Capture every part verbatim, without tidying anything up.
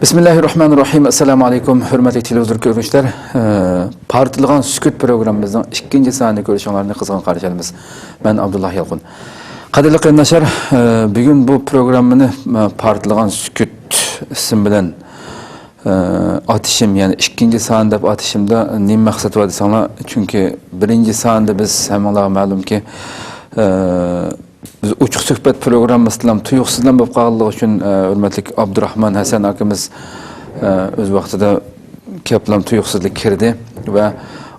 بىسمىللاھىررەھمانىررەھىم. ئەسسالامۇئەلەيكۇم، ھۆرمەتلىك تېلېۋىزور كۆرگۈچىلەر. ئە، پارتلىغان سۈكۈت پروگراممىمىزنىڭ ئىككىنچى سانىنى كۆرۈشۈڭلارنى قىزغىن قارشى ئالىمىز. مەن ئابدۇللا يالقۇن. قەدىرلىك قېرىنداشلار، ئە، بۈگۈن بۇ پروگراممىنى، ئە، پارتلىغان سۈكۈت ئىسىم بىلەن، ئە، ئاتىشىم، يەنى ئىككىنچى سان دەپ ئاتىشىمدا نېمە مەقسەت بار دېسەڭلار، چۈنكى بىرىنچى ساندا بىز ھەممىڭلارغا مەلۇمكى، ئە، بىز ئوچۇق سۆھبەت پروگراممىسىدىلا تۇيۇقسىزلا بولۇپ قالغانلىقى ئۈچۈن، ئە، ھۆرمەتلىك ئابدۇراخمان ھەسەن ئاكىمىز، ئە، ئۆز ۋاقتىدا كەپلام تۇيۇقسىزلا كىردى ۋە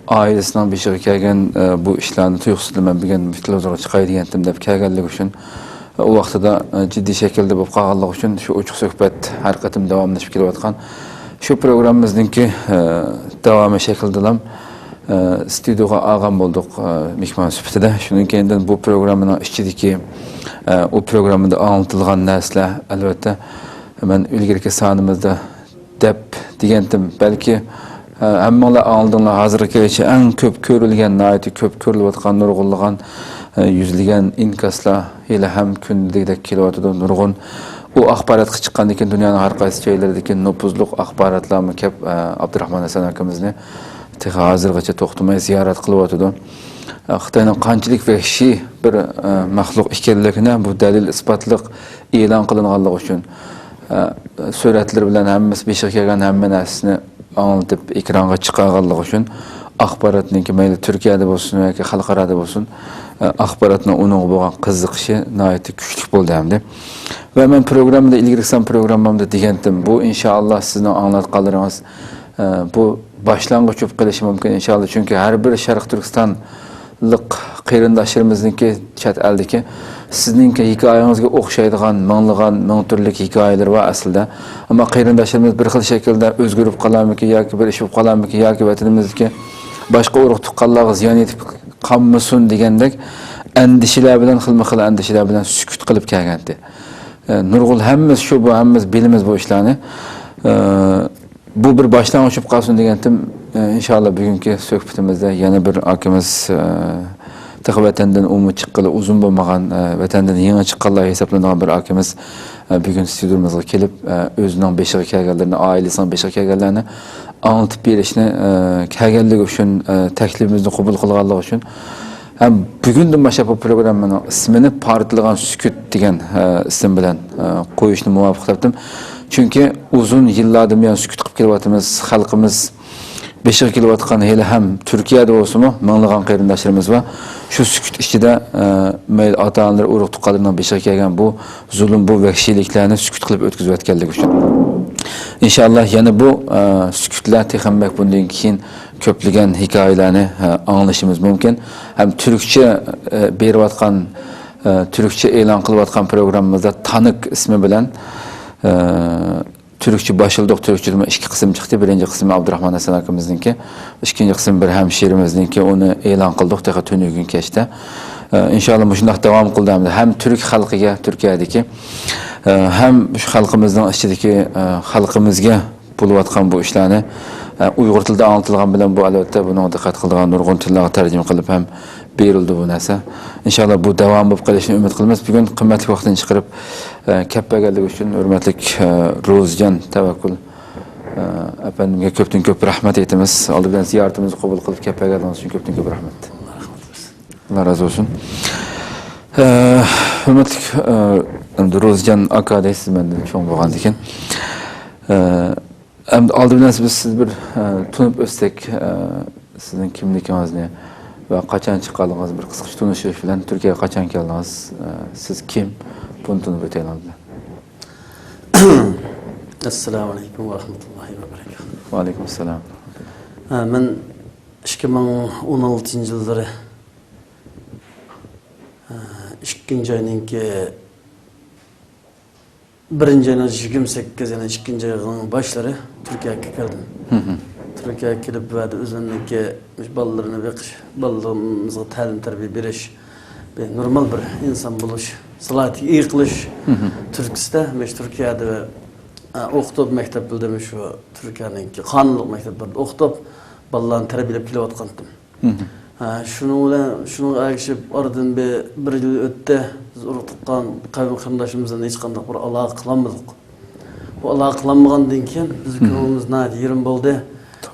ئائىلىسىنىڭ بېشىغا كەلگەن، ئە، بۇ ئىشلارنى تۇيۇقسىزلا مەن بۈگۈن تېلېۋىزورغا چىقاي دېگەنتىم دەپ كەلگەنلىكى ئۈچۈن، ئە، ئۇ ۋاقتىدا، ئە، جىددىي شەكىلدە بولۇپ قالغانلىقى ئۈچۈن شۇ ئوچۇق سۆھبەت ھەر قېتىم داۋاملىشىپ كېلىۋاتقان شۇ پروگراممىمىزنىڭكى، ئە، داۋامى شەكلىدىلا، ئە، ستۇدىيوغا ئالغان بولدۇق، ئە، مېھمان سۈپىتىدە. شۇنىڭ كەينىدىن بۇ پروگراممىنىڭ ئىچىدىكى، ئە، ئۇ پروگراممىدا ئاڭلىتىلغان نەرسىلەر، ئەلۋەتتە، مەن ئىلگىرىكى سانىمىزدا دەپ دېگەنتىم، بەلكى، ئە، ھەممىڭلار ئاڭلىدىڭلار، ھازىرغا كەلگۈچە ئەڭ كۆپ كۆرۈلگەن، ناھايىتى كۆپ كۆرۈلۈۋاتقان نۇرغۇنلىغان، ئە، يۈزلىگەن ئىنكاسلار ھېلىھەم كۈندىلىكتەك كېلىۋاتىدۇ. نۇرغۇن ئۇ ئاخباراتقا چىققاندىن كېيىن دۇنيانىڭ ھەر قايسى جايلىرىدىكى نوپۇزلۇق ئاخباراتلارمۇ كەپ، ئە، ئابدۇراخمان ھەسەن ئاكىمىزنى تېخى ھازىرغىچە توختىماي زىيارەت قىلىۋاتىدۇ. ئە، خىتاينىڭ قانچىلىك ۋەھشىي بىر، ئە، مەخلۇق ئىكەنلىكىنى بۇ دەلىل ئىسپاتلىق ئېلان قىلىنغانلىقى ئۈچۈن، ئە، سۈرەتلىرى بىلەن ھەممىسى بېشىغا كەلگەن ھەممە نەرسىنى ئاڭلىتىپ ئېكرانغا چىقارغانلىقى ئۈچۈن ئاخباراتنىڭكى مەيلى تۈركىيەدە بولسۇن ياكى خەلقئارادا بولسۇن، ئە، ئاخباراتنىڭ ئۇنىڭغا بولغان قىزىقىشى ناھايىتى كۈچلۈك بولدى ئەمدى. ۋە مەن پروگراممىدا، ئىلگىرىكى سان پروگراممامدا دېگەنتىم، بۇ ئىنشائاللا سىزنىڭ ئاڭلاتقانلىرىڭىز، ئە، بۇ باشلانغۇچ بولۇپ قېلىشى مۇمكىن ئىنشائاللا، چۈنكى ھەر بىر شەرقىي تۈركىستانلىق قېرىنداشلىرىمىزنىڭكى چەت ئەلدىكى سىزنىڭكى ھېكايىڭىزگە ئوخشايدىغان مىڭلىغان، مىڭ تۈرلۈك ھېكايىلىرى بار ئەسلىدە. ئەمما قېرىنداشلىرىمىز بىر خىل شەكىلدە ئۆزگىرىپ قالارمىكىن ياكى بىر ئىش بولۇپ قالارمىكىن ياكى ۋەتىنىمىزدىكى باشقا ئۇرۇق تۇغقانلارغا زىيان يېتىپ قالمىسۇن دېگەندەك ئەندىشىلەر بىلەن، خىلمۇ خىل ئەندىشىلەر بىلەن سۈكۈت قىلىپ كەلگەنتى. ئە، نۇرغۇن ھەممىمىز شۇ، بۇ ھەممىمىز بىلىمىز بۇ ئىشلارنى. ئە، بۇ بىر باشلانغۇچ بولۇپ قالسۇن دېگەنتىم. ئە، ئىنشاللا بۈگۈنكى سۆھبىتىمىزدە يەنە بىر ئاكىمىز، ئە، تېخى ۋەتەندىن ئۇمۇ چىققىلى ئۇزۇن بولمىغان، ئە، ۋەتەندىن يېڭى چىققانلار ھېسابلىنىدىغان بىر ئاكىمىز، ئە، بۈگۈن ستۇدىيىمىزغا كېلىپ، ئە، ئۆزىنىڭ بېشىغا كەلگەنلىرىنى، ئائىلىسىنىڭ بېشىغا كەلگەنلەرنى ئاڭلىتىپ بېرىشنى، ئە، كەلگەنلىكى ئۈچۈن، ئە، تەكلىپىمىزنى قوبۇل قىلغانلىقى ئۈچۈن ھەم بۈگۈندىن باشلاپ بۇ پروگراممىنىڭ ئىسمىنى پارتلىغان سۈكۈت دېگەن، ئە، ئىسىم بىلەن، ئە، قويۇشنى مۇۋاپىق تاپتىم. چۈنكى ئۇزۇن يىللاردىن بۇيان سۈكۈت قىلىپ كېلىۋاتىمىز. خەلقىمىز بېشىغا كېلىۋاتقان ھېلىھەم تۈركىيەدە بولسىمۇ مىڭلىغان قېرىنداشلىرىمىز بار. شۇ سۈكۈت ئىچىدە، ئە، مەيلى ئاتا-ئانىلىرى، ئۇرۇق-تۇغقانلىرىنىڭ بېشىغا كەلگەن بۇ زۇلۇم، بۇ ۋەھشىيلىكلەرنى سۈكۈت قىلىپ ئۆتكۈزۈۋەتكەنلىكى ئۈچۈن. ئىنشاللا يەنە بۇ، ئە، سۈكۈتلەر تېخىمۇ بەك بۇندىن كېيىن كۆپلىگەن ھېكايىلەرنى، ئە، ئاڭلىشىمىز مۇمكىن. ھەم تۈركچە، ئە، بېرىۋاتقان، ئە، تۈركچە ئېلان قىلىۋاتقان پروگراممىمىزدا تانىك ئىسمى بىلەن، ئە، تۈركچە باشلىدۇق. تۈركچىدىمۇ ئىككى قىسىم چىقتى. بىرىنچى قىسمى ئابدۇراخمان ھەسەن ئاكىمىزنىڭكى، ئىككىنچى قىسمى بىر ھەمشىرىمىزنىڭكى، ئۇنى ئېلان قىلدۇق تېخى تۈنۈگۈن كەچتە. ئە، ئىنشاللا مۇشۇنداق داۋام قىلدى ھەمدە ھەم تۈرك خەلقىگە، تۈركىيەدىكى، ئە، ھەم شۇ خەلقىمىزنىڭ ئىچىدىكى، ئە، خەلقىمىزگە بولۇۋاتقان بۇ ئىشلارنى، ئە، ئۇيغۇر تىلىدا ئاڭلىتىلغان بىلەن بۇ، ئەلۋەتتە، بۇنىڭغا دىققەت قىلىدىغان نۇرغۇن تىللارغا تەرجىمە قىلىپ ھەم بېرىلىدۇ بۇ نەرسە. ئىنشاللا بۇ داۋام بولۇپ قېلىشىنى ئۈمىد قىلىمىز. بۈگۈن قىممەتلىك ۋاقتىنى چىقىرىپ، ئە، كەپ بەرگەنلىكى ئۈچۈن ھۆرمەتلىك، ئە، روزىجان تەۋەككۈل، ئە، ئەپەندىمگە كۆپتىن كۆپ رەھمەت ئېيتىمىز. ئالدى بىلەن زىيارىتىمىزنى قوبۇل قىلىپ كەپ بەرگەنلىكىڭىز ئۈچۈن كۆپتىن كۆپ رەھمەت. ئاللا رازى بولسۇن. ئە، ھۆرمەتلىك، ئە، ئەمدى روزىجان ئاكا دەيسىز مەندىن چوڭ بولغاندىكىن. ئە، ئەمدى ئالدى بىلەن بىز سىز بىر، ئە، تونۇپ ئۆتسەك، ئە، سىزنىڭ كىملىكىڭىزنى ۋە قاچان چىققانلىقىڭىزنى بىر قىسقىچە تونۇشتۇرۇش بىلەن، تۈركىيەگە قاچان كەلدىڭىز؟ ئە، سىز كىم؟ بۇنى تونۇپ ئۆتەيلى ئالدى بىلەن. ئەسسالامۇ ئەلەيكۇم ۋە رەھمەتۇللاھى ۋە بەرەكاتۇھ. ۋەئەلەيكۇم ئەسسالام. ئە، مەن ئىككى مىڭ ئون ئالتىنچى يىللىرى، ئە، ئىككىنچى ئاينىڭكى بىرىنچى ئاينىڭ يىگىرمە سەككىز، يەنى ئىككىنچى ئاينىڭ باشلىرى تۈركىيەگە كەلدىم. تۈركىيەگە كېلىپ، بۇ يەردە ئۆزۈمنىڭكى مۇشۇ بالىلىرىنى بېقىش، بالىلىرىمىزغا تەلىم-تەربىيە بېرىش، بىر نورمال بىر ئىنسان بولۇش سالاھىيىتىگە ئىگە قىلىش تۈرتكىسىدە مۇشۇ تۈركىيەدە، ئە، ئوقۇتۇپ، مەكتەپلەردە مۇشۇ تۈركىيەنىڭكى قانۇنلۇق مەكتەپلەردە ئوقۇتۇپ، بالىلارنى تەربىيەلەپ كېلىۋاتقانتىم. ھە، شۇنىڭ بىلەن، شۇنىڭغا ئەگىشىپ، ئارىدىن بىر، بىر يىل ئۆتتى. بىز ئۇرۇق تۇغقان، قەۋم قېرىنداشلىرىمىز بىلەن ھېچقانداق بىر ئالاقە قىلالمىدۇق. بۇ ئالاقە قىلالمىغاندىن كېيىن بىزنىڭ كۆڭلىمىز ناھايىتى يېرىم بولدى.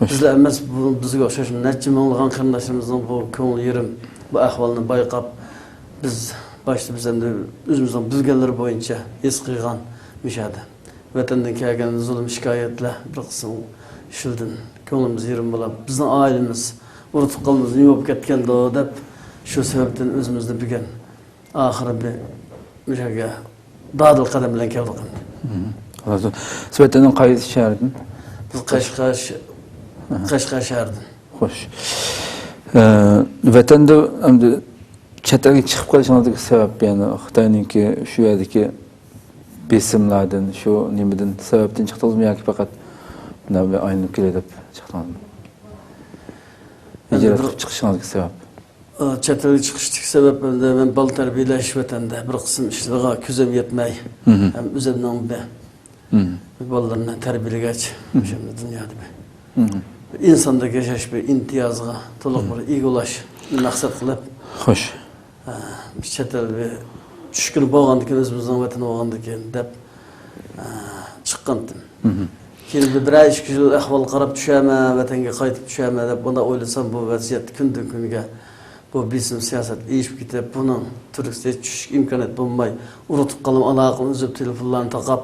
بىزلا ئەمەس، بۇ بىزگە ئوخشاش نەچچە مىڭلىغان قېرىنداشلىرىمىزنىڭ بۇ كۆڭلى يېرىم، بۇ ئەھۋالنى بايقاپ، بىز باشتا بىز ئەمدى ئۆزىمىزنىڭ بىلگەنلىرى بويىچە ھېس قىلغان مۇشۇ يەردە. ۋەتەندىن كەلگەن زۇلۇم شىكايەتلەر، بىر قىسىم ئىشلىدىن كۆڭلىمىز يېرىم بولاپ، بىزنىڭ ئائىلىمىز، ئۇرۇق-تۇغقانلىرىمىز نېمە بولۇپ كەتكەندۇ دەپ، شۇ سەۋەبتىن ئۆزىمىزنى بۈگۈن ئاخىرى بىر مۇشۇ يەرگە دادىل قەدەم بىلەن كەلدۇق ئەمدى. سىز ۋەتەننىڭ قايسى شەھىرىدىن؟ بىز قەشقەر ش-، قەشقەر شەھىرىدىن. خوش. ئە، ۋەتەندە ئەمدى چەت ئەلگە چىقىپ قېلىشىڭىزدىكى سەۋەب، يەنى خىتاينىڭكى شۇ يەردىكى بېسىملاردىن، شۇ نېمىدىن سەۋەبتىن چىقتىڭىزمۇ ياكى پەقەت مۇنداق بىر ئايلىنىپ كېلەي دەپ چىقتىڭىزمۇ؟ ھىجرەت قىلىپ چىقىشىڭىزدىكى سەۋەب؟ ئا، چەت ئەلگە چىقىشتىكى سەۋەب ئەمدى مەن بالا تەربىيەلەش ۋەتەندە بىر قىسىم ئىشلارغا كۆزۈم يەتمەي، ھەم ئۆزۈمنىڭ بىر بالىلىرىنى تەربىيەلىگەچ، ئۆشەندە دۇنيادا بىر ئىنساندەك ياشاش، بىر ئىمتىيازغا تولۇق بىر ئىگە بولۇشنى مەقسەت قىلىپ، خوش. ئا، بىر چەت ئەل بىر چۈشكىنى بولغاندىكىن، ئۆزىمىزنىڭ ۋەتىنى بولغاندىكىن دەپ، ئا، چىققانتىم. كېيىن بىر، بىرەر ئىككى يىل ئەھۋال قاراپ چۈشەرمەن، ۋەتەنگە قايتىپ چۈشەرمەن دەپ، مۇنداق ئويلىسام، بۇ ۋەزىيەت كۈندىن-كۈنگە، بۇ بېسىم سىياسەت ئېشىپ كېتىپ، بۇنىڭ تۈركىيەگە چۈشۈشكە ئىمكانىيەت بولماي، ئۇرۇق-تۇغقانلىرىم ئالاقىمنى ئۈزۈپ، تېلېفونلارنى تاقاپ،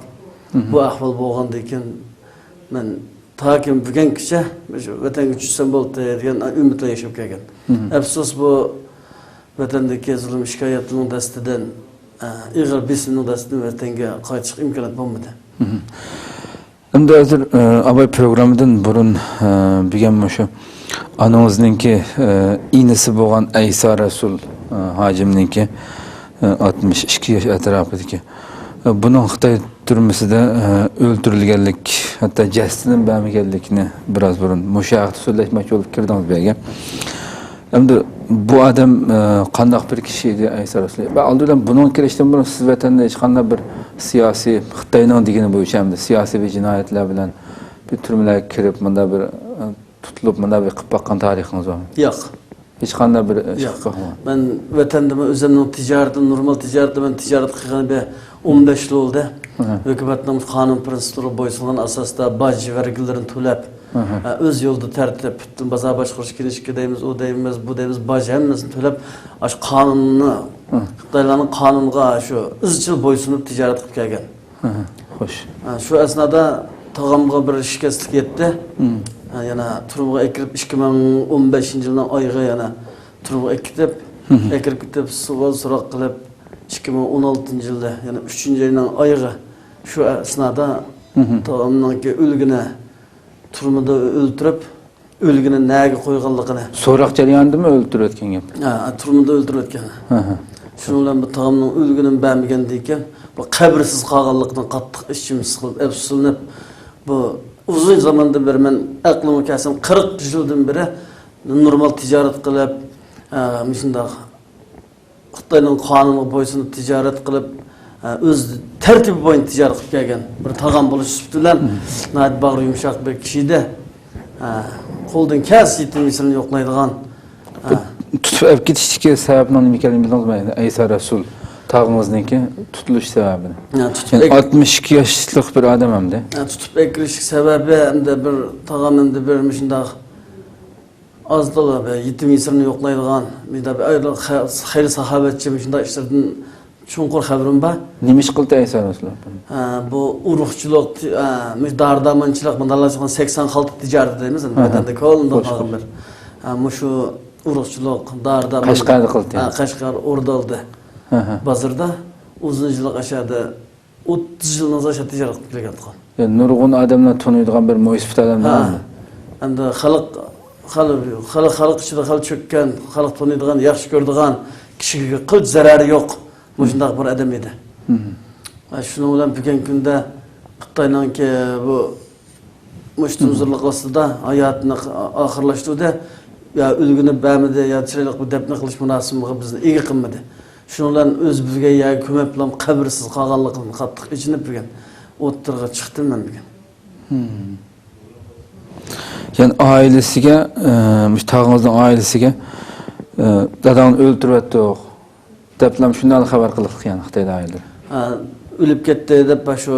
بۇ ئەھۋال بولغاندىن كېيىن، مەن تاكى بۈگۈنگىچە مۇشۇ ۋەتەنگە چۈشسەم بولدى دېگەن ئۈمىدلا ياشاپ كەلگەن. ئەپسۇس، بۇ ۋەتەندىكى زۇلۇم شىكايەتنىڭ دەستىدىن، ئە، ئېغىر بېسىمنىڭ دەستىدىن ۋەتەنگە قايتىشقا ئىمكانىيەت بولمىدى. ئەمدى ھازىر، ئە، ئاباي پروگراممىدىن بۇرۇن، ئە، بۈگۈن مۇشۇ ئانىڭىزنىڭكى، ئە، ئىنىسى بولغان ئەيسا رەسۇل، ئە، ھاجىمنىڭكى، ئە، ئاتمىش ئىككى ياش ئەتراپىدىكى، ئە، بۇنىڭ خىتاي تۈرمىسىدە، ئە، ئۆلتۈرۈلگەنلىك، ھەتتا جەسىتىنىمۇ بەرمىگەنلىكىنى بىراز بۇرۇن مۇشۇ ھەقتە سۆزلەشمەكچى بولۇپ كىردىڭىز بۇ يەرگە. ئەمدى بۇ ئادەم، ئە، قانداق بىر كىشى ئىدى، ئەيسا رەسۇل؟ ۋە ئالدى بىلەن بۇنىڭغا كىرىشتىن بۇرۇن سىز ۋەتەندە ھېچقانداق بىر سىياسىي، خىتاينىڭ دېگىنى بويىچە ئەمدى سىياسىي بىر جىنايەتلەر بىلەن بىر تۈرمىلەرگە كىرىپ، مۇنداق بىر، ئە، تۇتۇلۇپ، مۇنداق بىر قىلىپ باققان تارىخىڭىز بارمۇ؟ ياق. ھېچقانداق بىر ئىش قىلىپ باقمىغان. مەن ۋەتەندىمۇ ئۆزۈمنىڭ تىجارىتىم، نورمال تىجارىتىم، مەن تىجارەت قىلغىنى بىر ئون بەش يىل بولدى. ھەھە. ھۆكۈمەتنىڭ قانۇن پىرىنسىپلىرىغا بويسۇنغان ئاساستا باج، ۋەرگىلىرىنى تۆلەپ، ھەھە. ئە، ئۆز يولىدا تەرتىپ، پۈتۈن بازار باشقۇرۇش كىنىشكا دەيمىز، ئۇ دەيمىز، بۇ دەيمىز، باج ھەممىسىنى تۆلەپ، ئاشۇ قانۇننى، ھە. خىتايلارنىڭ قانۇنىغا شۇ ئىزچىل بويسۇنۇپ تىجارەت قىلىپ كەلگەن. ھە، خوش. ھە، شۇ ئەسنادا تاغامغا بىر شىكەستلىك يەتتى. ھە، يەنە تۈرمىگە ئەكىرىپ، ئىككى مىڭ ئون بەشىنچى يىلنىڭ ئايىغى يەنە تۈرمىگە ئەكىتىپ، ئەكىرىپ كېتىپ، سوئال سوراق قىلىپ، ئىككى مىڭ ئون ئالتىنچى يىلدا يەنە ئۈچىنچى ئاينىڭ ئايىغى شۇ ئەسنادا تاغامنىڭكى ئۆلگىنى تۈرمىدە ئۆلتۈرۈپ، ئۆلگىنى نەگە قويغانلىقىنى. سوراق جەريانىدىمۇ ئۆلتۈرۈۋەتكەن گەپ؟ ھە، تۈرمىدە ئۆلتۈرۈۋەتكەن. ھە، ھە. شۇنىڭ بىلەن بۇ تاغامنىڭ ئۆلگىنىنى بەرمىگەندىن كېيىن، بۇ قەبرىسىز قالغانلىقىدىن قاتتىق ئىچىم سىقىلىپ، ئەپسۇسلىنىپ، بۇ ئۇزۇن زاماندىن بېرى، مەن ئەقلىمگە كەلسەم، قىرىق يىلدىن بېرى نورمال تىجارەت قىلىپ، ئە، مۇشۇنداق خىتاينىڭ قانۇنىغا بويسۇنۇپ تىجارەت قىلىپ، ئە، ئۆز تەرتىپى بويىچە تىجارەت قىلىپ كەلگەن بىر تاغام بولۇش سۈپىتى بىلەن ناھايىتى باغرى يۇمشاق بىر كىشى ئىدى. ئە، قولىدىن كەلسە يېتىم يېسىرنى يوقلايدىغان. ئە. تۇتۇپ ئەپ كېتىشتىكى سەۋەبنىڭ نېمە ئىكەنلىكىنى بىلدىڭىزمۇ؟ ئەيسا رەسۇل تاغىڭىزنىڭكى تۇتۇلۇش سەۋەبىنى. ئە، تۇتۇپ يەنى ئەك- ئاتمىش ئىككى ياشلىق بىر ئادەم ئەمدى. ئە، تۇتۇپ ئەكىرىش سەۋەبى ئەمدى بىر تاغام ئەمدى بىر مۇشۇنداق ئاز تولا بىر يېتىم يېسىرنى يوقلايدىغان، مۇنداق بىر ئايرىل-، خە-، خەير ساخاۋەتچى، مۇشۇنداق ئىشلاردىن چوڭقۇر خەۋىرىم بار. نېمە ئىش قىلدى ئەيسا رەسۇل؟ ھە، بۇ ئۇرۇقچىلىق، تى-، ھە، مۇشۇ دارى-دارمانچىلىق، مۇنداقلار سەكسەن خالتا تىجارىتى دەيمىز، ھە، ھە. ۋەتەندە كولىدىن قالغان بىر. ھە، مۇشۇ ئۇرۇقچىلىق، دارى-دارمان. قەشقەردە قىلدى. ھە، قەشقەر ئوردا ئالدى. ھە، ھە. بازىرىدا ئۇزۇن يىللىق ئاشۇ يەردە ئوتتۇز يىلدىن زىياد تىجارەت قىلىپ كەلگەنتۇق. يەنى نۇرغۇن ئادەملەر تونۇيدىغان بىر مويسىپىت ئادەم ھە. ئەمدى خەلق، خەلق، خەلق، خەلق ئىچىدە خەلق چۆككەن، خەلق تونۇيدىغان، ياخشى كۆرىدىغان، كىشىگە قىلچە زەرەرى يوق مۇشۇنداق بىر ئادەم ئىدى. ھە، شۇنىڭ بىلەن بۈگۈنكى كۈندە خىتاينىڭكى بۇ مۇشتۇمزورلۇق ئاستىدا ھاياتىنى ئاخىرلاشتۇردى. يا ئۆلگىنى بەرمىدى، يا چىرايلىق بىر دەپنە قىلىش مۇراسىمىغا بىزنى ئىگە قىلمىدى. شۇنىڭ بىلەن ئۆزى بىلگەن يەرگە كۆمۈپلا قەبرىسىز قالغانلىقىدىن قاتتىق ئېچىنىپ بۈگۈن ئوتتۇرىغا چىقتىم مەن بۈگۈن. يەنى ئائىلىسىگە، ئە، مۇشۇ تاغىڭىزنىڭ ئائىلىسىگە، ئە، داداڭنى ئۆلتۈرۈۋەتتۇق دەپلا شۇنداق خەۋەر قىلىپتۇ يەنى خىتاي دائىرىلىرى. ھە، ئۆلۈپ كەتتى دەپ، شۇ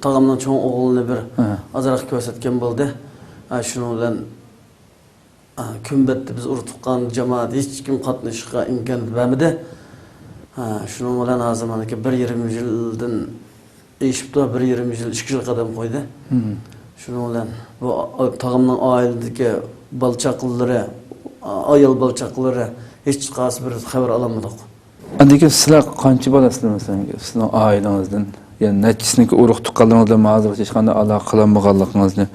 تاغامنىڭ چوڭ ئوغلىنى بىر ئازراق كۆرسەتكەن بولدى. ھە، شۇنىڭ بىلەن، ھە، كۈنبەتتە بىز ئۇرۇق تۇغقان جامائەت ھېچكىم قاتنىشىشقا ئىمكان بەرمىدى. ھە، شۇنىڭ بىلەن ھازىر مانا بىر يېرىم يىلدىن ئېشىپتۇ، بىر يېرىم يىل، ئىككى يىل قەدەم قويدى. شۇنىڭ بىلەن بۇ ئا-، تاغامنىڭ ئائىلىدىكى بالا-چاقىلىرى، ئا-، ئايال بالا-چاقىلىرى ھېچقايسى بىر خەۋەر ئالالمىدۇق. ئاندىن كېيىن سىلەر قانچە بالىسىلەر، مەسىلەن، سىزنىڭ ئائىلىڭىزدىن، يەنى نەچچىسىنىڭكى ئۇرۇق-تۇغقانلىرىڭىز بىلەن ھازىرغىچە ھېچقانداق ئالاقە قىلالمىغانلىقىڭىزنى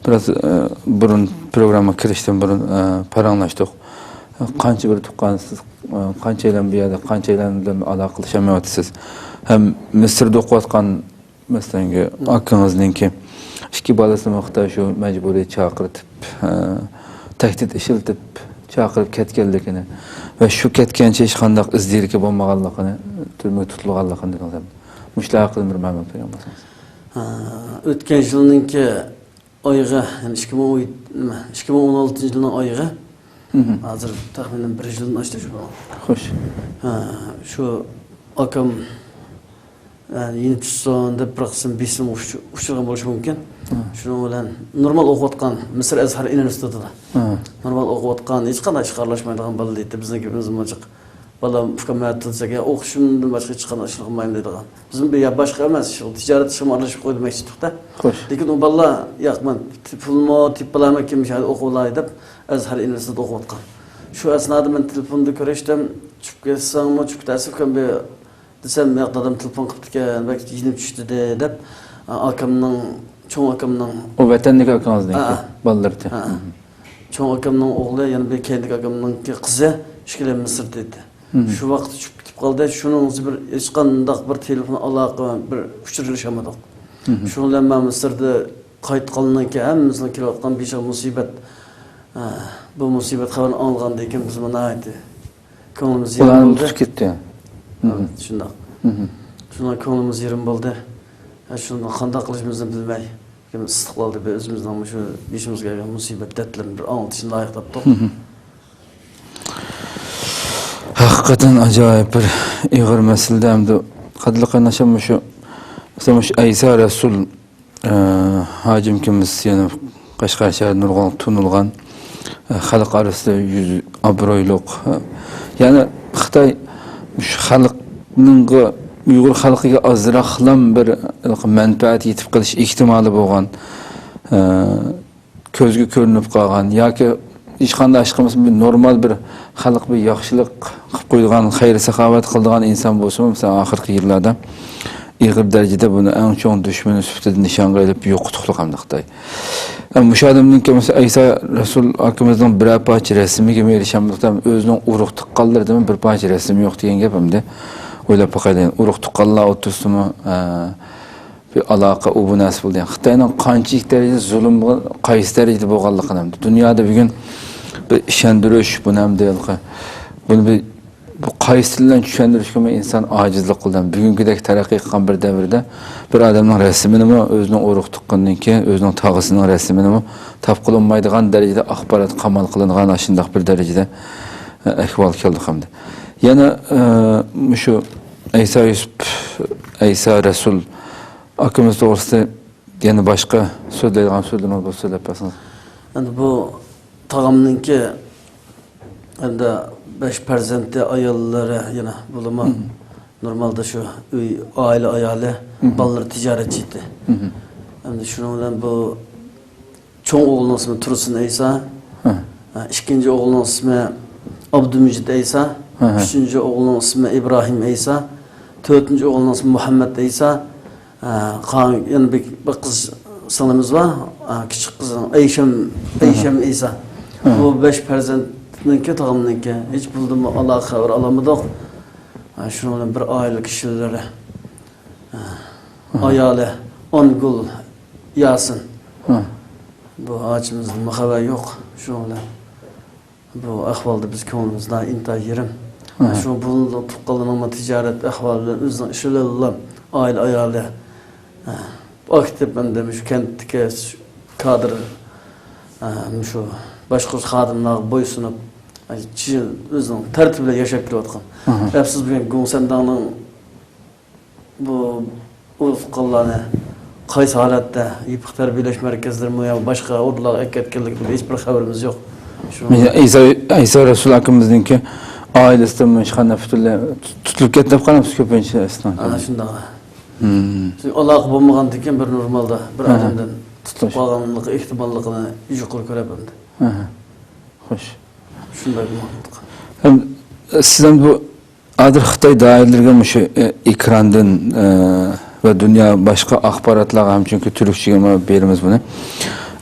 بىراز، ئە، بۇرۇن، پروگراممىغا كىرىشتىن بۇرۇن، ئە، پاراڭلاشتۇق. قانچە بىر تۇغقانسىز، قانچەيلەن بۇ يەردە، قانچەيلەن بىلەن ئالاقىلىشالمايۋاتىسىز؟ ھەم مىسىردا ئوقۇۋاتقان، مەسىلەنگە، ئاكىڭىزنىڭكى ئىككى بالىسىنى خىتاي شۇ مەجبۇرىي چاقىرتىپ، تەھدىت ئىشلىتىپ چاقىرىپ كەتكەنلىكىنى ۋە شۇ كەتكەنچە ھېچقانداق ئىز دېرىكى بولمىغانلىقىنى، تۈرمىگە تۇتۇلغانلىقىنى دېدىڭىز. مۇشۇلار ھەققىدە بىر مەلۇمات بەرگەن بولسىڭىز. ھە، ئۆتكەن يىلنىڭكى ئايىغى، يەنى ئىككى مىڭ ئون، ئىككى مىڭ ئون ئالتىنچى يىلنىڭ ئايىغى. ھازىر تەخمىنەن بىر يىلدىن ئاشتى شۇ. خوش. ھە، شۇ ئاكام، يەنى يېنىپ چۈشسۇن دەپ بىر قىسىم بېسىم ئۇچ-، ئۇچرىغان بولۇشى مۇمكىن. شۇنىڭ بىلەن نورمال ئوقۇۋاتقان مىسىر ئەزھەر ئۇنىۋېرسىتېتىدا. نورمال ئوقۇۋاتقان، ھېچقانداق ئىشقا ئارىلاشمايدىغان بالا ئىدى. بىزنىڭكى بىزمۇ جىق بالام ئۇكام ئەتە دېسەك، يا ئوقۇشۇمدىن باشقا ھېچقانداق ئىشنى قىلمايمەن دەيدىغان. بىزمۇ بىر يا باشقا ئەمەس، شۇ تىجارەت ئىشىغا ئارىلىشىپ قوي دېمەكچى ئىدۇق-دە. خوش. لېكىن ئۇ بالىلار، ياق، مەن پۇلمۇ تېپىپ بولامەنكىن، مۇشۇ يەردە ئوقۇۋالاي دەپ، ئەزھەر ئۇنىۋېرسىتېتىدا ئوقۇۋاتقان. شۇ ئەسنادا مەن تېلېفوندا كۆرۈشتۈم، چۈشۈپ كەتسەڭمۇ، چۈشۈپ كېتەرسىز ئۇكام بىر دېسەم، ياق، دادام تېلېفون قىپتىكەن، بەك يېنىپ چۈشتى دەپ، ئاكامنىڭ، چوڭ ئاكامنىڭ. ئۇ ۋەتەندىكى ئاكىڭىزنىڭكى بالىلىرى. چوڭ ئاكامنىڭ ئوغلى، يەنە بىر كەينىدىكى ئاكامنىڭكى قىزى، ئىككىلەن مىسىردا ئىدى. شۇ ۋاقىتتا چۈشۈپ كېتىپ قالدى. شۇنىڭ ئىزى بىر ھېچقانداق بىر تېلېفون ئالاقە، بىر ئۇچۇر ئېلىشالمىدۇق. شۇنىڭ بىلەن مەن مىسىردا قايتقاندىن كېيىن ھەممىمىزنىڭ كېلىۋاتقان بىر مۇسىبەت، ھە، بۇ مۇسىبەت خەۋىرىنى ئاڭلىغاندىن كېيىن بىزمۇ ناھايىتى كۆڭلىمىز يېرىم بولدى. تۇتۇپ كەتتى. شۇنداق. شۇنداق كۆڭلىمىز يېرىم بولدى. ھە، شۇنداق قانداق قىلىشىمىزنى بىلمەي، ئىستىقلالدا بىر ئۆزىمىزنىڭ مۇشۇ بېشىمىزغا كەلگەن مۇسىبەت دەردلىرىنى بىر ئاڭلىتىشنى لايىق تاپتۇق. ھەقىقەتەن ئاجايىپ بىر ئېغىر مەسىلىدە ئەمدى قەدىرلىك قېرىنداشلار مۇشۇ، مەسىلەن، مۇشۇ ئەيسا رەسۇل، ئە، ھاجىم ئاكىمىز يەنە قەشقەر شەھىرى نۇرغۇن تونۇلغان، ئە، خەلق ئارىسىدا يۈز ئابرۇيلۇق، ئە، يەنى خىتاي مۇشۇ خەلقنىڭغا، ئۇيغۇر خەلقىگە ئازراقلام بىر مەنپەئەت يېتىپ قېلىش ئېھتىمالى بولغان، ئە، كۆزگە كۆرۈنۈپ قالغان ياكى ھېچقانداق ئىش قىلمىسا، بىر نورمال بىر خەلق بىر ياخشىلىق قىلىپ قويىدىغان، خەير-ساخاۋەت قىلىدىغان ئىنسان بولسىمۇ، مەسىلەن، ئاخىرقى يىللاردا ئېغىر دەرىجىدە بۇنى ئەڭ چوڭ دۈشمىنى سۈپىتىدە نىشانغا ئېلىپ يوقىتىقلىق ھەمدە خىتاي. ئە، مۇشۇ ئادەمنىڭكى، مەسىلەن، ئەيسا رەسۇل ئاكىمىزنىڭ بىرەر پارچە رەسىمىگىمۇ ئېرىشەلمىدۇق، ئۆزىنىڭ ئۇرۇق-تۇغقانلىرىدىمۇ بىر پارچە رەسىمى يوق دېگەن گەپ ئەمدى. ئويلاپ باقايلى، ئۇرۇق-تۇغقانلار ئوتتۇرىسىدىمۇ، ئە، بىر ئالاقە، ئۇ بۇ نەرسە بولدى. يەنى خىتاينىڭ قانچىلىك دەرىجىدە زۇلۇمغا، قايسى دەرىجىدە بولغانلىقىنى ھەم دۇنيادا بۈگۈن بىر ئىشەندۈرۈش، بۇنى ھەم دېيىلغى، بۇنى بىر، بۇ قايسى تىل بىلەن چۈشەندۈرۈشكىمۇ ئىنسان ئاجىزلىق قىلدى. بۈگۈنكىدەك تەرەققىي قىلغان بىر دەۋردە بىر ئادەمنىڭ رەسىمىنىمۇ، ئۆزىنىڭ ئۇرۇق تۇغقىنىنىڭكى، ئۆزىنىڭ تاغىسىنىڭ رەسىمىنىمۇ تاپقىلى بولمايدىغان دەرىجىدە ئاخبارات قامال قىلىنغان ئاشۇنداق بىر دەرىجىدە، ئە، ئەھۋال كەلدۇق ئەمدى. يەنە، ئە، مۇشۇ ئەيسا يۈسۈپ، ئەيسا رەسۇل ئاكىمىز توغرىسىدا يەنە باشقا سۆزلەيدىغان سۆزلىرىڭىز بولسا سۆزلەپ بەرسىڭىز. ئەمدى بۇ تاغامنىڭكى، ئەمدى بەش پەرزەنتى، ئاياللىرى يەنە بولىمۇ. نورمالدا شۇ ئۆي، ئائىلە ئايالى، بالىلىرى تىجارەتچى ئىدى. ئەمدى شۇنىڭ بىلەن بۇ چوڭ ئوغلىنىڭ ئىسمى تۇرسۇن ئەيسا. ھە، ئىككىنچى ئوغلىنىڭ ئىسمى ئابدۇمىجىت ئەيسا. ئۈچىنچى ئوغلىنىڭ ئىسمى ئىبراھىم ئەيسا. تۆتىنچى ئوغلىنىڭ ئىسمى مۇھەممەد ئەيسا. ھە، قا-، يەنە بىر، بىر قىز سىڭلىمىز بار. ھە، كىچىك قىزىڭ ئەيشەم، ئەيشەم ئەيسا. بۇ بەش پەرزەنتنىڭكى، تاغامنىڭكى. ھېچ بۇلدىنمۇ ئالاقە خەۋەر ئالالمىدۇق. ھە، شۇنىڭ بىلەن بىر ئائىلە كىشىلىرى. ئايالى ئانگۈل ياسىن. بۇ ئاچىمىزدىنمۇ خەۋەر يوق. شۇنىڭ بىلەن بۇ ئەھۋالدا بىز كۆڭلىمىز ئىنتايىن يېرىم. شۇ بۇ تۇغقانلىرىنىڭ تىجارەت ئەھۋالى بىلەن ئۆزىنىڭ ئىشى بىلەن ئائىلە ئايالى ئاكتىپ ئەمدى شۇ كەنتتىكى كادىر، شۇ باشقۇرۇش خادىملارغا بويسۇنۇپ، ئۆزىنىڭ تەرتىپى بىلەن ياشاپ كېلىۋاتقان. ئەپسۇس، بۈگۈن گۇڭسەنداڭنىڭ بۇ ئۇرۇق تۇغقانلارنى قايسى ھالەتتە يېپىق تەربىيەلەش مەركەزلىرىمۇ يا باشقا ئورۇنلارغا ئەكەتكەنلىكىدىن ھېچبىر خەۋىرىمىز يوق. شۇ ئەيسا، ئەيسا رەسۇل ئاكىمىزنىڭكى ئائىلىسىدىن ھېچقانداق پۈتۈنلەي تۇتۇلۇپ كەتتى دەپ قالامسىز كۆپىنچە ئىسلام. ئانا شۇنداق. چۈنكى ئالاقە بولمىغاندىكىن بىر نورمالدا بىر ئادەمدىن تۇتۇپ قالغانلىقى ئېھتىماللىقىنى يۇقىرى كۆرەپ ئەمدى. خوش. شۇنداق. ھەم سىز ھەم بۇ ھازىر خىتاي دائىرىلىرىگە مۇشۇ، ئە، ئېكراندىن، ئە، ۋە دۇنيا باشقا ئاخباراتلارغا ھەم چۈنكى تۈركچىگىمۇ بېرىمىز بۇنى.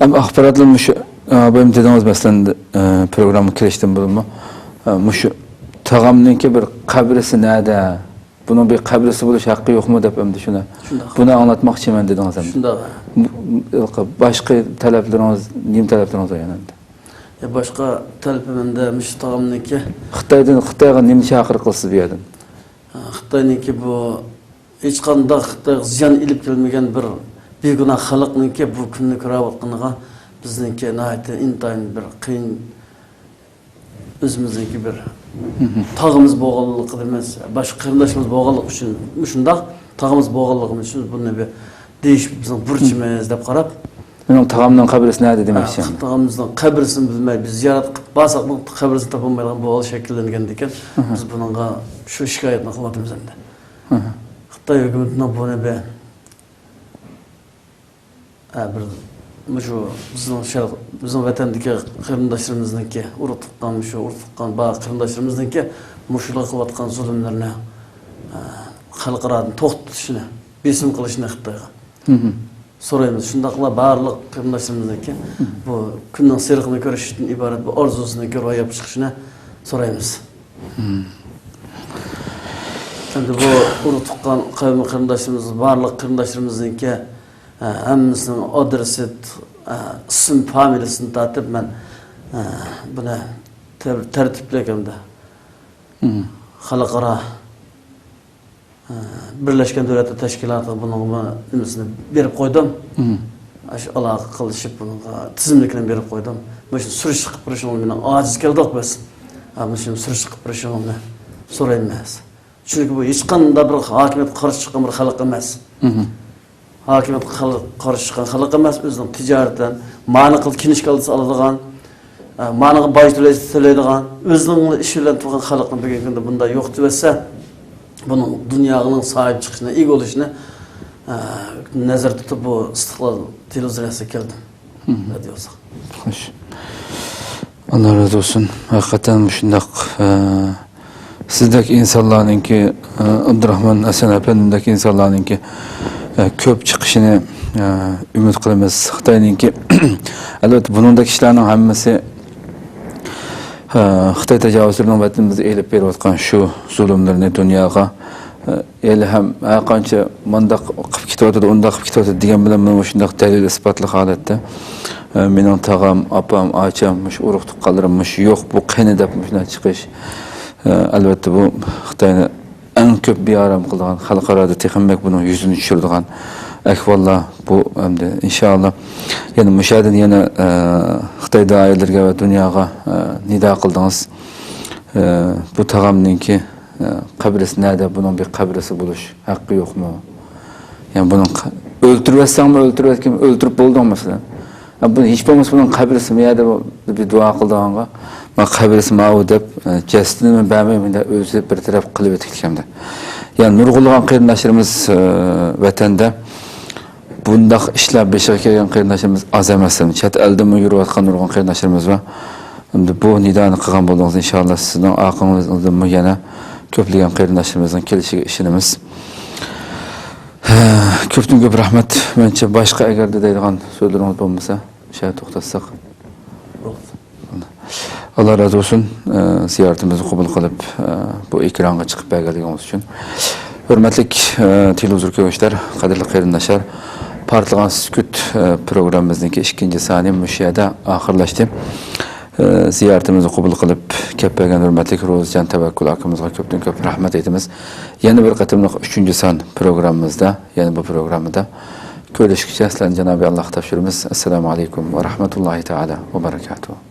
ھەم ئاخباراتلار مۇشۇ، ئە، بۇ دېدىڭىز مەسىلەن، ئە، پروگرامما كىرىشتىن بۇرۇنمۇ، ئە، مۇشۇ تاغامنىڭكى بىر قەبرىسى نەدە؟ بۇنىڭ بىر قەبرىسى بولۇش ھەققى يوقمۇ دەپ ئەمدى شۇنى، شۇنداق. بۇنى ئاڭلاتماقچىمەن دېدىڭىز ئەمدى. شۇنداق. بۇ، باشقا تەلەپلىرىڭىز، نېمە تەلەپلىرىڭىز بار يەنە ئەمدى؟ يا، باشقا تەلىپىم ئەمدى مۇشۇ تاغامنىڭكى. خىتايدىن، خىتايغا نېمە چاقىرىق قىلىسىز بۇ يەردىن؟ خىتاينىڭكى بۇ ھېچقانداق خىتايغا زىيان ئېلىپ كەلمىگەن بىر بىگۇناھ خەلقنىڭكى بۇ كۈننى كۆرۈۋاتقىنىغا بىزنىڭكى ناھايىتى ئىنتايىن بىر قىيىن، ئۆزىمىزنىڭكى بىر تاغىمىز بولغانلىقىدا ئەمەس، باشقا قېرىنداشلىرىمىز بولغانلىقى ئۈچۈن، مۇشۇنداق تاغىمىز بولغانلىقىمىز ئۈچۈن بۇنى بىر دېيىش بىزنىڭ بۇرچىمىز دەپ قاراپ، مېنىڭ تاغامنىڭ قەبرىسى نەدە دېمەكچى. تاغىمىزنىڭ قەبرىسىنى بىلمەي، بىز زىيارەت قىلىپ بارساقمۇ قەبرىسىنى تاپالمايدىغان بۇ ھال شەكىللەنگەندىكىن، بىز بۇنىڭغا شۇ شىكايەتنى قىلىۋاتىمىز ئەمدى. خىتاي ھۆكۈمىتىنىڭ بۇنى بىر، ھە، بىر مۇشۇ بىزنىڭ شەرق، بىزنىڭ ۋەتەندىكى قېرىنداشلىرىمىزنىڭكى، ئۇرۇق تۇغقان، مۇشۇ ئۇرۇق تۇغقان بار قېرىنداشلىرىمىزنىڭكى مۇشۇلار قىلىۋاتقان زۇلۇملىرىنى، ھە، خەلقئارادىن توختىتىشىنى، بېسىم قىلىشىنى خىتايغا سورايمىز. شۇنداقلا بارلىق قېرىنداشلىرىمىزنىڭكى بۇ كۈننىڭ سېرىقىنى كۆرۈشتىن ئىبارەت بۇ ئارزۇسىنىڭكى روياپقا چىقىشىنى سورايمىز. ئەمدى بۇ ئۇرۇق تۇغقان قەۋم قېرىنداشلىرىمىز، بارلىق قېرىنداشلىرىمىزنىڭكى، ئە، ھەممىسىنىڭ ئادرېسى، ئە، ئىسىم فامىلىسىنى تارتىپ مەن، ئە، بۇنى تەر-، تەرتىپلىك ھەمدە خەلقئارا بىرلەشكەن دۆلەتلەر تەشكىلاتىغا بۇنىڭغا نېمىسىنى بېرىپ قويدۇم. ئاشۇ ئالاقە قىلىشىپ، بۇنىڭغا تىزىملىكىنى بېرىپ قويدۇم. مۇشۇنى سۈرۈشتە قىلىپ بېرىشىڭلار مېنىڭ ئاجىز كەلدۇق بىز. ھە، مۇشۇنى سۈرۈشتە قىلىپ بېرىشىڭلارنى سورايمەن. چۈنكى بۇ ھېچقانداق بىر ھاكىمىيەتكە قارشى چىققان بىر خەلق ئەمەس. ھاكىمىيەتكە خەلق، قارشى چىققان خەلق ئەمەس، ئۆزىنىڭ تىجارىتى، مانا قىلىپ كىنىشكا ئالدىسى ئالىدىغان، ئە، مانىغا باج تۆلەيدىغان، ئۆزىنىڭ ئىشى بىلەن تۇرغان خەلقنى بۈگۈنكى كۈندە بۇنداق يوقىتىۋەتسە، بۇنىڭ دۇنيانىڭ ساھىب چىقىشىنى، ئىگە بولۇشىنى، ئە، نەزەردە تۇتۇپ، بۇ ئىستىقلال تېلېۋىزورىيەسىگە كەلدىم. خوش. ئاللا رازى بولسۇن. ھەقىقەتەن مۇشۇنداق، ئە، سىزدەك ئىنسانلارنىڭكى، ئابدۇراخمان ھەسەن ئەپەندىمدەك ئىنسانلارنىڭكى، كۆپ چىقىشىنى ئۈمىد قىلىمىز. خىتاينىڭكى، ئەلۋەتتە، بۇنىڭدەك ئىشلارنىڭ ھەممىسى، خىتاي تاجاۋۇزچىلىرىنىڭ ۋەتىنىمىزدە ئېلىپ بېرىۋاتقان شۇ زۇلۇملىرىنى دۇنياغا، ھېلىھەم ھەرقانچە مۇنداق قىلىپ كېتىۋاتىدۇ، ئۇنداق قىلىپ كېتىۋاتىدۇ دېگەن بىلەن مۇشۇنداق دەلىل-ئىسپاتلىق ھالەتتە، مېنىڭ تاغام، ئاپام، ئاچام، مۇشۇ ئۇرۇق-تۇغقانلىرىم مۇشۇ يوق، بۇ قېنى دەپ مۇشۇنداق چىقىش، ئە، ئەلۋەتتە، بۇ خىتاينى ئەڭ كۆپ بىئارام قىلىدىغان، خەلقئارادا تېخىمۇ بەك بۇنىڭ يۈزىنى چۈشۈرىدىغان ئەھۋاللار بۇ. ئەمدى ئىنشائاللا يەنە مۇشۇ يەردىن يەنە، ئە، خىتاي دائىرىلىرىگە ۋە دۇنياغا، ئە، نىدا قىلدىڭىز. ئە، بۇ تاغامنىڭكى، ئە، قەبرىسى نەدە؟ بۇنىڭ بىر قەبرىسى بولۇش ھەققى يوقمۇ؟ يەنى بۇنىڭ قە-، ئۆلتۈرۈۋەتسەڭمۇ ئۆلتۈرۈۋەتكىن، ئۆلتۈرۈپ بولدۇڭ مەسىلەن. بۇ ھېچ بولمىسا بۇنىڭ قەبرىسى مۇ يەردە بۇ، بىر دۇئا قىلىدىغانغا، ما قەبرىسى ماۋۇ دەپ، ئە، جەسىتىنى بەرمەي مۇنداق ئۆزى بىر تەرەپ قىلىۋېتىپتىكەندە. يەنى نۇرغۇنلىغان قېرىنداشلىرىمىز، ئە، ۋەتەندە بۇنداق ئىشلار بېشىغا كەلگەن قېرىنداشلىرىمىز ئاز ئەمەس. چەت ئەلدىمۇ يۈرۈۋاتقان نۇرغۇن قېرىنداشلىرىمىز بار. ئەمدى بۇ نىدانى قىلغان بولدىڭىز، ئىنشائاللا سىزنىڭ ئارقىڭىزدىنمۇ يەنە كۆپلىگەن قېرىنداشلىرىمىزنىڭ كېلىشىگە ئىشىنىمىز. كۆپتىن كۆپ رەھمەت. مەنچە باشقا ئەگەردە دەيدىغان سۆزلىرىڭىز بولمىسا، شۇ يەردە توختاتساق. ئاللا رازى بولسۇن، ئە، زىيارىتىمىزنى قوبۇل قىلىپ، ئە، بۇ ئېكرانغا چىقىپ بەرگەنلىكىڭىز ئۈچۈن. ھۆرمەتلىك، ئە، تېلېۋىزور كۆرگۈچىلەر، قەدىرلىك قېرىنداشلار، پارتلىغان سۈكۈت، ئە، پروگراممىمىزنىڭكى ئىككىنچى سانى مۇشۇ يەردە ئاخىرلاشتى. ئە، زىيارىتىمىزنى قوبۇل قىلىپ كەپ بەرگەن ھۆرمەتلىك روزىجان تەۋەككۈل ئاكىمىزغا كۆپتىن كۆپ رەھمەت ئېيتىمىز. يەنە بىر قېتىملىق ئۈچىنچى سان پروگراممىمىزدا، يەنە بۇ پروگراممىدا كۆرۈشكىچە سىلەرنى جانابى ئاللاھقا تاپشۇرىمىز. ئەسسالامۇ ئەلەيكۇم ۋە رەھمەتۇللاھى تائالا ۋە بەرەكاتۇھۇ.